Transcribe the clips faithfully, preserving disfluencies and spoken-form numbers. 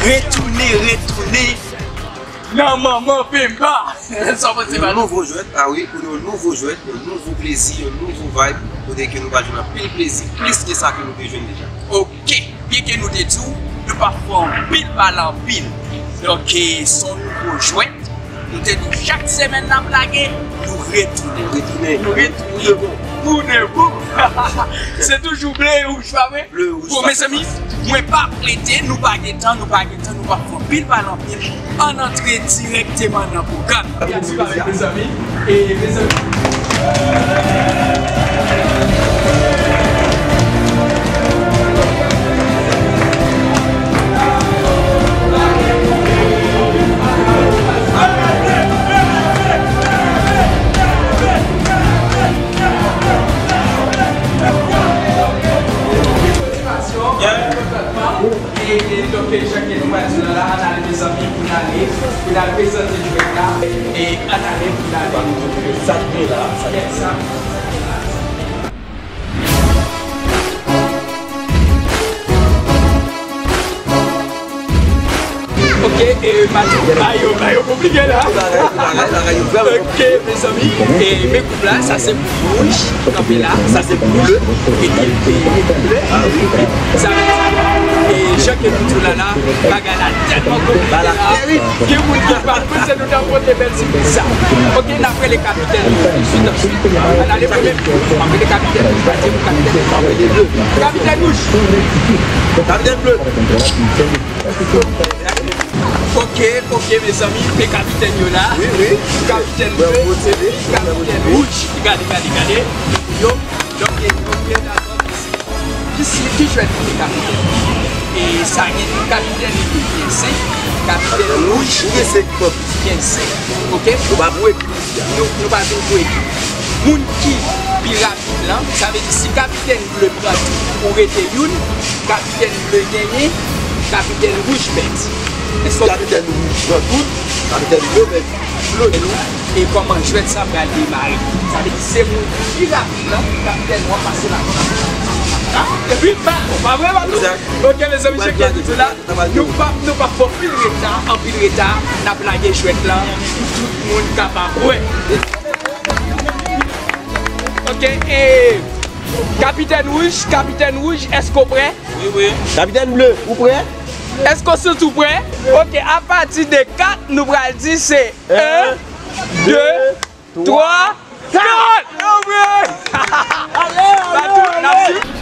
Retounen, retounen nan Manman Pemba. Sa w panse, yon Mano? Nouvo jwèt, ah wi, pou yon nouvo jwèt, yon nouvo plezi, yon nouvo vibe, kote ke nou pral jwenn anpil plezi, plis ke sa ke nou te jwenn deja. Ok, byen ke nou te di w, nou p ap fè anpil pale anpil. Donk, eh, se yon nouvo jwèt. Nou te di w chak semèn n ap lage, nou retounen. Retounen. Nou retounen. Pou de bon. Pou de bon. Se toujou ble e wouj, pa vre? Ble, wouj, bon, mezanmi, mwen p ap rete, nou pa gen tan, nou pa gen tan, nou p ap fè anpil pale anpil. Ann antre dirèkteman nan pwogram. Mèsi, mezanmi. E, mezanmi. E, e, donk, e, jan ke nou wè sou la, ann ale, mezanmi, pou n ale, pou n al prezante jwèt la. E, ann ale pou n ale. Sa k gen la, sa k gen la. Ok, e, Matthew, bagay yo, bagay yo konplike la. Bagay, bagay, bagay yo vrèman konplike. Ok, mezanmi, e, men gwoup la, sa se pou wouj, kanpe la, sa se pou ble, e, e, e, ble. Sa, e, jan ke nou di w la, la, bagay la tèlman konplike la. Gen moun ki pa panse nou t ap pote bèl sipriz sa. Ok, n ap rele kapitèn yo tousuit, ansuit. Ann ale, premye, n ap rele kapitèn yo, n ap di pou kapitèn yo, n ap rele ble. Kapitèn wouj. Kapitèn ble. Ok, ok, mezanmi, men kapitèn yo la. Wi, wi. Kapitèn ble, kapitèn wouj. Gade, gade, gade. Yo, donk, e, nou byen dakò, mezanmi. Ki si, ki jwèt ki te kapitèn? E sa gen kapitèn ki gen senk, kapitèn wouj ki gen senk, ok? Nou pa pou ekip. Nou, nou pa vin pou ekip. Moun ki pi rapid lan, sa vle di si kapitèn ble pran tout, ou rete youn, kapitèn ble genyen, kapitèn wouj pèdi. Si kapitèn wouj pran tout, kapitèn ble pèdi. Flot nou, e kòman jwèt sa pral demare. Sa vle di se moun ki pi rapid lan, kapitèn w ap pase la. Ah, epi, pa, pa vre, pa tou? Egzak. Ok, mezanmi, cheke nou la. Nou p ap, nou p ap fè anpil reta, anpil reta, n ap lage jwèt lan pou tout moun kapab wè. Ok, e, kapitèn wouj, kapitèn wouj, èske w prè? Wi, wi. Kapitèn ble, ou prè? Èske w santi w prè? Ok, apati de kat, nou pral di se en, de, twa, kat! Yo vre! Ale, ale, ale!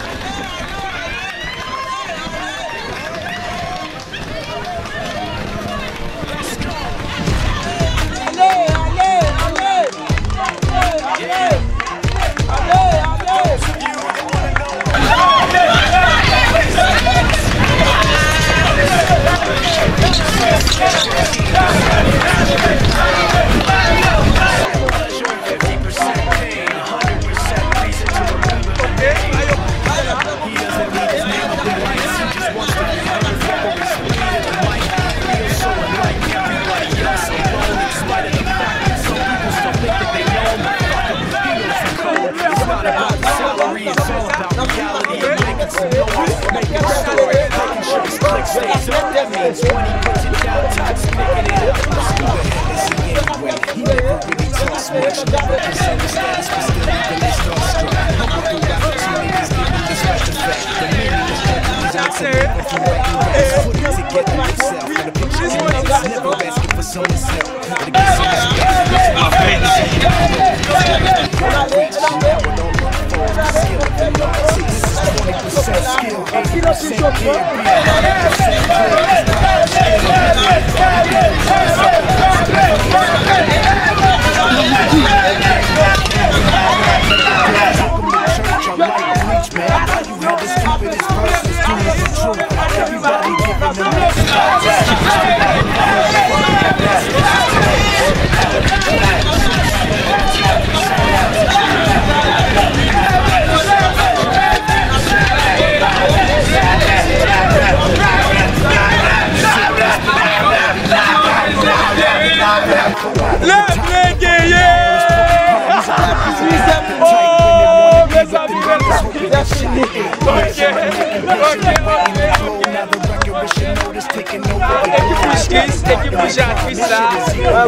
Deja atris la,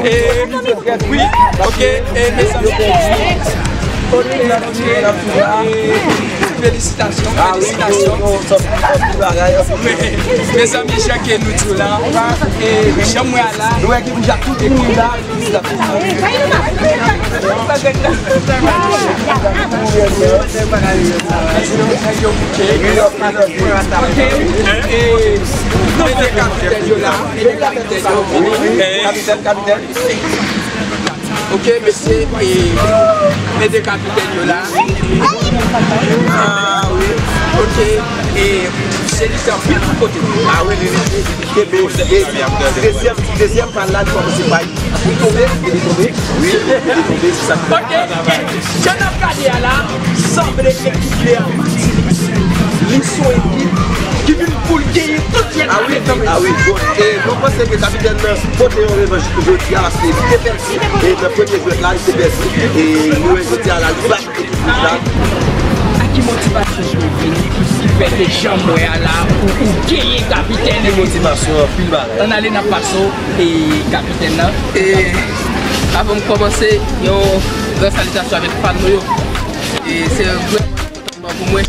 e, wi, ok, e, mezanmi, e, felisitasyon, felisitasyon. Mezanmi, jan ke nou di w la, e, jan m wè a la, nou wè ki bouj ak tout moun la. Ok, mesye, e, mete kapitèn yo la. Ah, wi. Ok, e, se li ki anpil pou kote. Ah, wi, li, li, li, li kenbe, e, dezyèm, dezyèm pa la, li kòmanse bay. Li tonbe, li tonbe. Wi, li tonbe, se sa. Ok, jan n ap gade a la, sanble ekip Lè a, li se yon ekip ki vin pou l genyen tout lè. Ah wi, ah wi, bon, e mwen panse ke kapitèn nan pote yon revanj jodi a, paske li te pèdi, e nan premye jwèt la, li te pèdi, e nou wè jodi a la, li bat ekip Lè a. A ki motivasyon ki vini ki fè ke jan m wè a la, ou, ou genyen kapitèn? Ki motivasyon, anpil bagay. Ann ale, n ap pase w, e, kapitèn nan. E, avan m kòmanse, yon gran salitasyon avèk fan nou yo. E se vrèman yon kontan pou mwen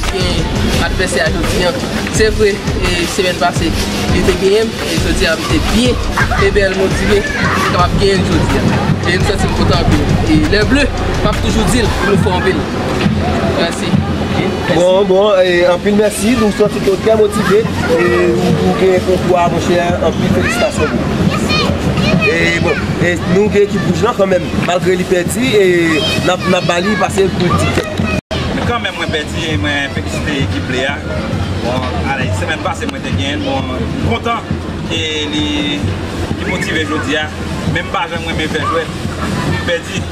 gen advèsè a jodi a. Se vre, e, semèn pase, li te genyen m, e jodi a, m te byen e bèl motive, m kapab genyen l jodi a. E m santi m kontan anpil. E lè ble, m ap toujou di l, nou fò anpil. Mèsi. Bon, bon, e, anpil mèsi. Nou santi ke w trè motive. E ou, ou gen konkou a, monchè, anpil felisitasyon pou ou. E bon, e nou gen ekip wouj lan kanmenm, malgre li pèdi, e n ap, n ap ba li pase pou l di kèk. Men kanmenm, mwen pèdi, e mwen felisite ekip Lè a. Bon, ale, semèn pase, mwen te genyen l, bon, m kontan ke li, li motive jodi a. Men m pa janm renmen fè jwèt pou m pèdi.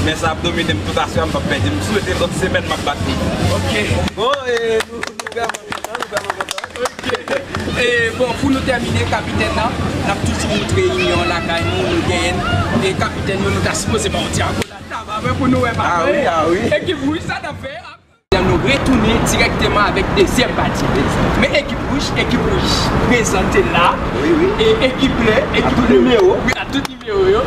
Men sa ap domine m tout aswè a, m p ap pèdi. M swete lòt semèn m ap bat li. Ok. Bon, e nou, nou vrèman kontan, nou vrèman kontan. Ok. E bon, pou nou tèmine, kapitèn nan, n ap toujou moutre inyon lakay nou, nou genyen. E kapitèn yo, nou ta sipoze ba yon ti akolad la, pa vre, pou nou wè, pa vre. Ah wi, ah wi. Ekip wouj, sa n ap fè. Nou retounen dirèkteman avèk dezyèm pati. Men ekip wouj, ekip wouj prezante la. Wi, wi. E ekip ble, ekip ble. A tout nimewo. Wi, a tout nimewo yo.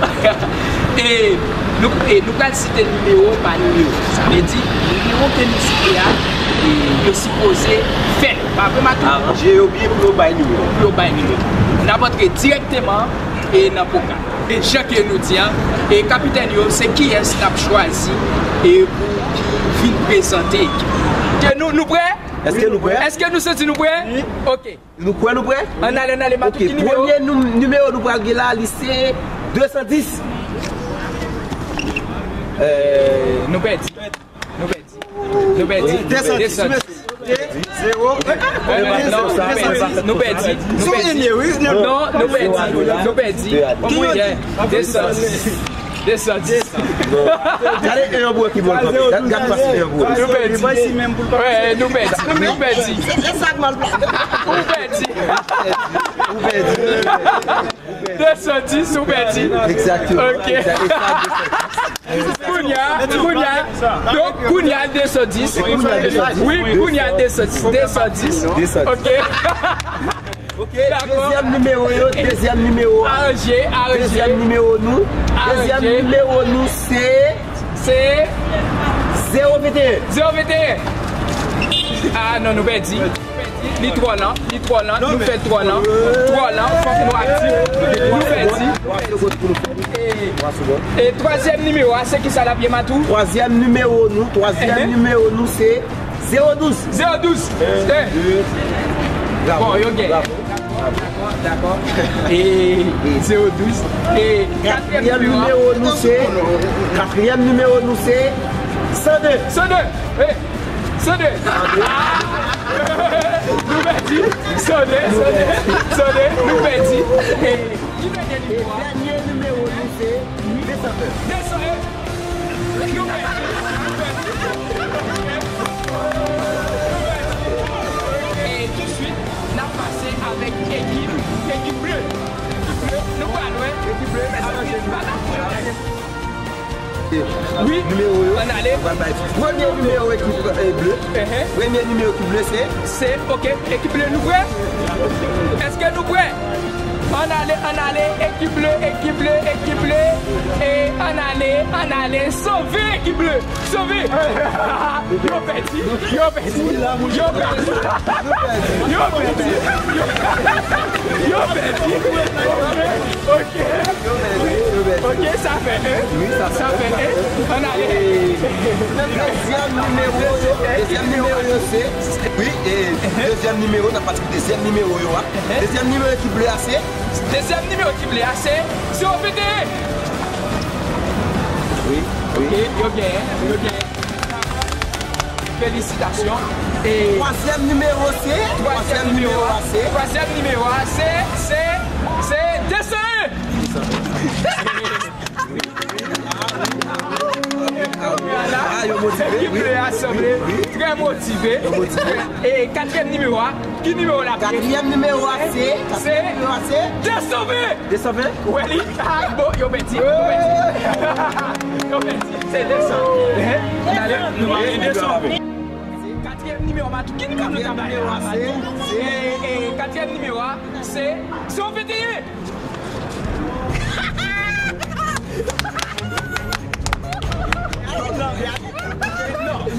E nou, e nou pral site nimewo pa nimewo. Sa vle di, nimewo ke nou site a, e yo sipoze fè. Pa vre, Matou? Aranje yo byen pou yo bay nimewo. Pou yo bay nimewo. N ap antre dirèkteman, e, nan pwogram. E jan ke nou di a, e kapitèn yo, se kiyès n ap chwazi, e pou ki vin prezante ekip. Ke nou, nou prè? Èske nou prè? Èske nou santi nou prè? Wi. Ok. Nou kwè nou prè? Ann ale, ann ale, Matou, ki nimewo? Ok, premye nou, nimewo nou pral gen la, li se de san dis. E, nou pèdi. Nou pèdi. Nou pèdi. De san dis. De san dis. Zewo. Non, nou pèdi. Nou pèdi. Non, nou pèdi. Nou pèdi. De san dis. De san dis. Gade e yon bwè ki bò l kanpe. Gad, gad pase e yon bwè. Nou pèdi. Wè, nou pèdi. Nou pèdi. Ou pèdi. Ou pèdi. De san dis, ou pèdi. Egzakteman. Ok. Kounye a, kounye a. Donk, kounye a de san dis. Wi, kounye a de san dis. De san dis. Ok. Ok, dakò. Dezyèm nimewo yo, dezyèm nimewo a. Aranje, aranje. Dezyèm nimewo nou. Aranje. Dezyèm nimewo nou se, se zewo venteyen. Zewo venteyen. Ah non, nou pèdi. Li twò lan, li twò lan, nou fè twò lan. Twò lan, fòk nou aktif. Nou pèdi. E, e twazyèm nimewo a, se kisa l ap ye, Matou? Twazyèm nimewo nou, twazyèm nimewo nou se zewo douz. Zewo douz. Bon, yo gen. Dakò, dakò. E zewo douz. E katriyèm nimewo nou se, katriyèm nimewo nou se san de. San de. E, san de. Nou pèdi. San de, san de, san de, nou pèdi. E ki dènye nimewo a? Dènye nimewo nou se de san de. De san de. E touswit, n ap pase avèk ekip, ekip ble. Ekip ble, nou pral wè. Ekip ble, avèk ekip ble. Wi, nimewo yo. Ann ale. Premye nimewo ekip, e, ble. Premye nimewo ekip ble se? Se, ok, ekip ble, nou prè? Èske nou prè? Ann ale, ann ale, ekip ble, ekip ble, ekip ble. E ann ale, ann ale, sove ekip ble, sove. Yo pèdi, yo pèdi, yo pèdi, yo pèdi, yo pèdi, yo pèdi. Ok, ok, sa fè en, sa fè en. Ann ale. Dezyèm nimewo yo, dezyèm nimewo yo se, wi, e dezyèm nimewo, n ap pati pou dezyèm nimewo yo a. Dezyèm nimewo ekip ble a se? Dezyèm nimewo ekip ble a se zewo venteyen. Wi, wi. Ok, yo genyen, yo genyen. Felisitasyon. E twazyèm nimewo se? Twazyèm nimewo a se? Twazyèm nimewo a se, se, se de san en. Ah, yo motive, wi. Ekip ble a sanble trè motive. Yo motive. E katriyèm nimewo a, ki nimewo l ap ye? Katriyèm nimewo a se, se katriyèm nimewo a se? De san ven. De san ven? Ou wè li? Ah, bon, yo pèdi, yo pèdi. Yo pèdi, se de san ven. Ann ale, nou ale de san ven. Katriyèm nimewo a, Matou, ki nimewo nou ta ba a, Matou? E, e, katriyèm nimewo a, se zewo venteyen.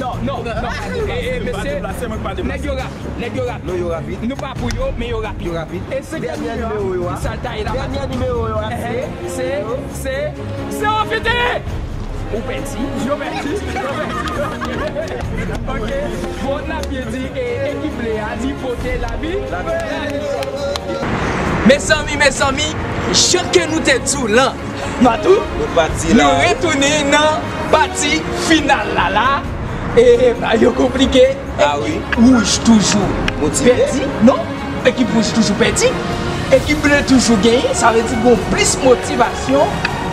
Non, non, non, non. E, e, mesye, nèg yo rapid, nèg yo rapid. Non, yo rapid. Nou pa pou yo, men yo rapid. Yo rapid. E senkyèm nimewo a, sa l ta ye la? Dènyè nimewo yo a se? Se, se, se zewo venteyen. Ou pèdi, yo pèdi, yo pèdi. Ok. Bon, n ap byen di, e, ekip ble a, li pote lavi. Mezanmi, mezanmi, jan ke nou te di w lan, Matou, nou retounen nan pati final la, la. E, mayo konplike. Ah wi. Ekip wouj toujou pèdi. Non, ekip wouj toujou pèdi. Ekip ble toujou genyen, sa vle di gon plis motivasyon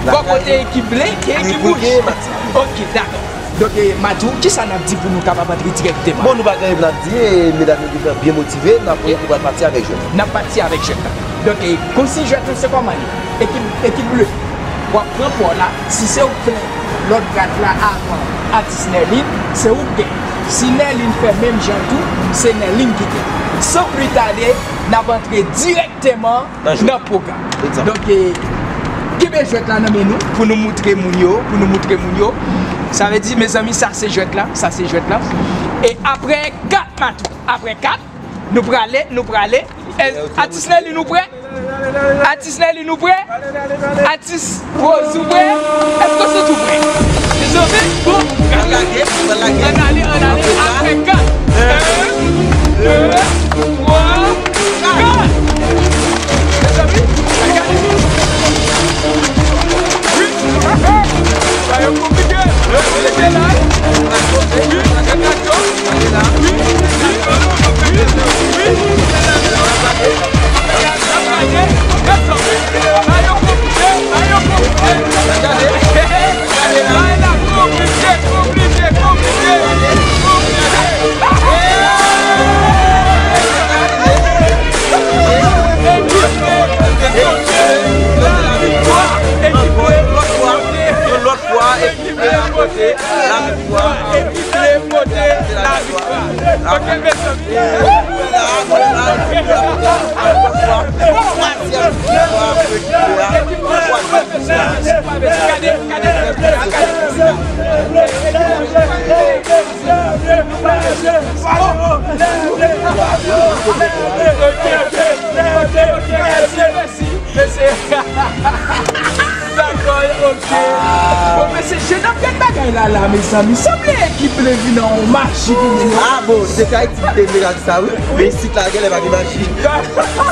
bò kote ekip ble ke ekip wouj. Ok, dakò. Donk, e, Matou, kisa n ap di pou nou kapab antre dirèkteman? Bon, nou pa gen anyen pou n ap di, e, medam yo gentan byen motive, n ap wè nou pral pati avèk jwèt la. N ap pati avèk jwèt la. Donk, e, konsiy jwèt la, se kòman li? Ekip, ekip ble, w ap pran pa w la, si se ou k fè lòt rad la avan atis Nèlin, se ou k gen. Si Nèlin fè menm jan tou, se Nèlin ki gen. San pli tade, n ap antre dirèkteman nan pwogram. Donk, e, kenbe jwèt la nan men nou pou nou moutre moun yo, pou nou moutre moun yo. Sa vle di, mezanmi, sa se jwèt la, sa se jwèt la. E apre kat, Matou, apre kat, nou prale, nou prale. Atis Nèlin, nou prè? Atis Nèlin, nou prè? Atis Rose, ou prè? Èske se tou prè? Mezanmi, bon, ann ale, ann ale, apre kat. En, de, twa, kat. Mezanmi, gade. Wi. Sa yo konplike. Rete la. Wi, rete la. Yon lòt fwa, ekip ble a pote laviktwa. Ekip ble pote laviktwa. Ok, mezanmi. Twazyèm viktwa pou ekip ble a. Twazyèm viktwa. Gade, gade, gade. Ok, ok, ok, ok, mèsi, mèsi, mèsi. Dakò, ok. Bon, mesye, jèn ap gad bagay la, la, mezanmi. Sanble ekip ble vin nan yon maji pou nou. Ah, bon, se ka ekip ble a di sa, wi. Men isit la, genlè pa gen maji.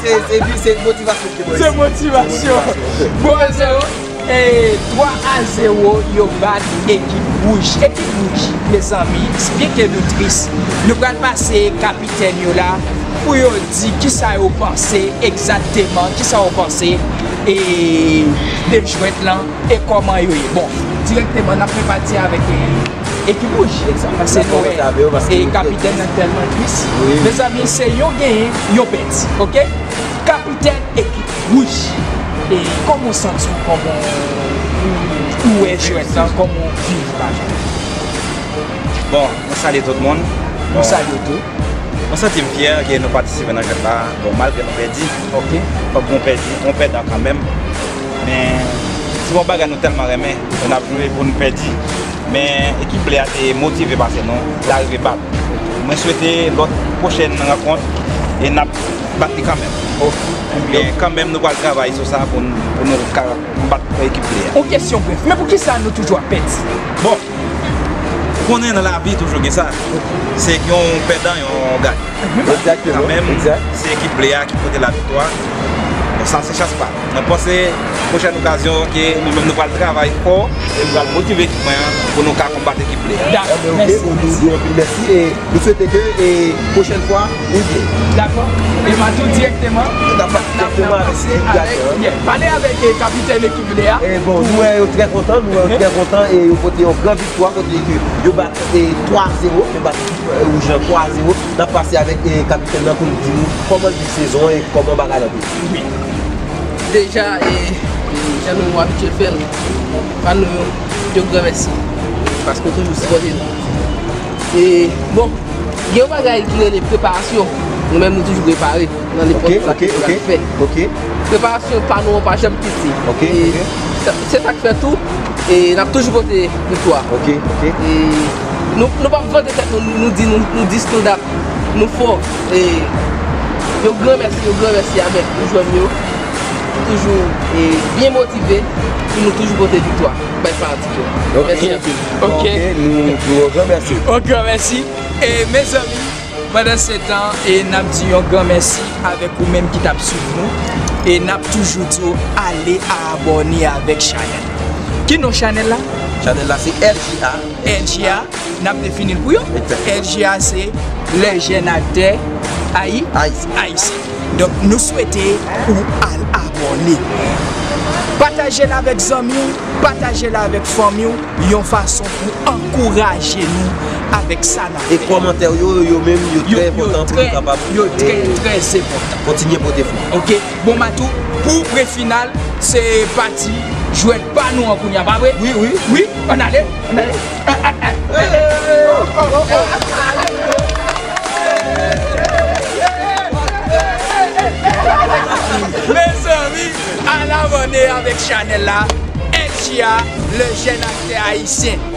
Se, se, se motivasyon ki te bon isit. Se motivasyon. Bon, mesye, e, twa a zewo, yo bat ekip wouj. Ekip wouj, mezanmi, byen ke nou tris, nou pral pase kapitèn yo la pou yo di kisa yo panse egzakteman, kisa yo panse, e, de jwèt lan, e kòman yo ye. Bon, dirèkteman, n ap fè pati avèk, e, ekip wouj, paske nou wè, e, kapitèn nan tèlman tris. Mezanmi, se yon genyen, yon pèdi, ok? Kapitèn ekip wouj. E kòman w santi w, kòman w, ou wè jwèt lan, kòman w viv bagay la? Bon, mwen salye tout moun. Nou salye w tou. Mwen santi m fyè ke nou patisipe nan jwèt la. Bon, malgre nou pèdi, ok, fòk nou pèdi, yon pèdan kanmenm. Men, se yon bagay nou tèlman renmen, e n ap jwe pou nou pèdi. Men, ekip Ble a te motive pase nou, l arive bat. Mwen swete lòt pwochèn rankont, e n ap bat li kanmenm. Ok. Men kanmenm, nou pral travay sou sa pou n, pou nou ka bat ekip Ble a. Yon kesyon brèf, men poukisa nou toujou ap pèdi? Bon, ou konnen nan lavi toujou gen sa. Se yon pèdan, yon gany. Egzakteman. Kanmenm, egzak, se ekip Ble a ki pote laviktwa. Bon, sa se chans pa nou. Mwen panse pwochèn okazyon ke nou menm nou pral travay fò e nou pral motive ekip mwen an pou nou ka konbat ekip Ble a. Dakò, mèsi. Bon, nou di anpil mèsi e nou swete ke e pwochèn fwa nou gen. Dakò. E Matou dirèkteman n ap pase avèk Ble a. Pale avèk e kapitèn ekip Ble a. E bon, nou wè yo trè kontan, nou wè yo trè kontan e yo pote yon gran viktwa kote ke yo bat e twa zewo, yo bat ekip Wouj lan twa zewo. N ap pase avèk e kapitèn nan pou l di nou kòman l viv sezon an e kòman bagay la te ye. Wi. Deja, e, e, jan nou abitye fè l, fan nou yo, yon gran mèsi. Paske yo toujou sipòte nou. E, bon, gen yon bagay ki rele preparasyon. Nou menm, nou toujou prepare nan nenpòt sa ke nou pral fè. Ok, ok, ok. Preparasyon pa nou an pa janm piti. Ok, e ok. Se, se sa k fè tou, e n ap toujou pote viktwa. Ok, ok. E nou, nou p ap vante tèt nou, nou di nou, nou dis nou dat, nou fò. E yon gran mèsi, yon gran mèsi avèk jwè m yo. Toujou, e, byen motive pou nou toujou pote viktwa bay fanatik yo. Ok. Mèsi anpil. Ok. Ok, nou, nou, yon gran mèsi. Yon gran mèsi. E mezanmi, pandan se tan, e n ap di yon gran mèsi avèk ou menm ki t ap swiv nou. E n ap toujou di w ale abòne avèk chanèl. Ki non chanèl la? Chanèl la se L J A. L J A, n ap defini l pou yo. Egzakteman. L J A se Les Jeunes Acteurs Haï-, Haïtiens. Haïtiens. Donk, nou swete ou al abòne. Pataje l avèk zanmi w, pataje l avèk fanmi w, yon fason pou ankouraje nou avèk sa n ap fè. E kòmantè yo, yo menm, yo trè enpòtan pou nou kapab, yo trè, e, trè enpòtan. Kontinye pote fon. Ok. Bon, Matou, pou pre final, se pati jwèt pa nou an kounye a, pa vre? Wi, wi. Wi, ann ale, ann ale. Mezanmi, al abòne avèk chanèl la, L J A, le jeune acteur haïtien.